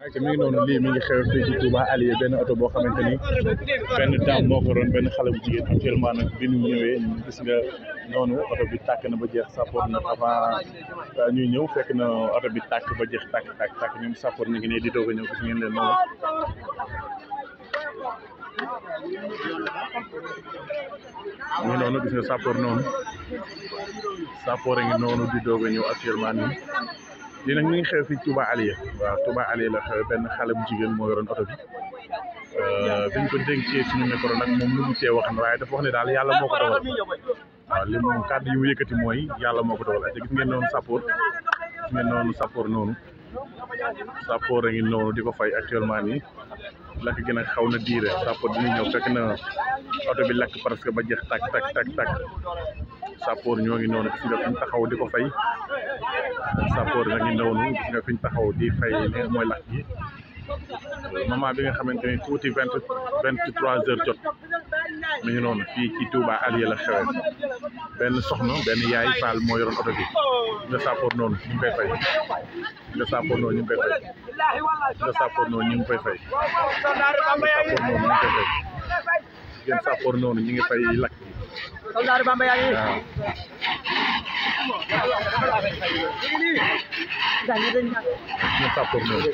ayca mi ngi noonu lii mi ngi xew fii ci Touba Alieu benn oto boo xamante ni benn dame moo ko doon benn xale bu jigéen actuellement nag bi ñu ñëwee gis nga noonu oto bi tàkk na ba jeex sappoor nag avant ñuy ñëw fekk na oto bi tàkk ba jeex tàkk ñoom sappoor ñu ngi ne di doog a ñëw gis ngeen leen noonu mu ngi noonu gis nga sappoor noonu sappoor a ngi noonu di doog a ñëw actuellement nii lii nag mi ngi xew fii Touba Alieu waaw Touba Alieu la xew benn xale bu jigéen moo yoroon oto bi biñ ko dénkee suñu micro nag moom lu mu tee wax waaye dafa wax ne daal yàlla moo ko dogal waaw li moom kàddu yi mu yëkkati mooy yàlla moo ko dogal te gis ngeen noonu sappoor noonu sappoor a ngi noonu di ko fay actuellement nii lakk gi nag xaw na diire sappoor dina ñëw fekk na oto bi lakk presque ba jeex tàkk sappoor ñoo ngi noonu gis nga fi ñu taxaw di ko fay sappoor nag ngi noonu gis nga fi ñu taxaw di fay li nga mooy lakk gi moment bi nga xamante ni tuuti 23 heures jot mi ngi noonu fii ci Touba Alieu la xewee benn soxna benn yaay Fall moo yoroon oto bi nga sappoor noonu ñu ngi koy fay nga sappoor noonu ñu ngi koy fay nga sappoor noonu ñu ngi koy fay ngeen sappoor noonu ñu ngi fay lakk gi Soldaaru Bamba yaa ngi ñu sappoor noonu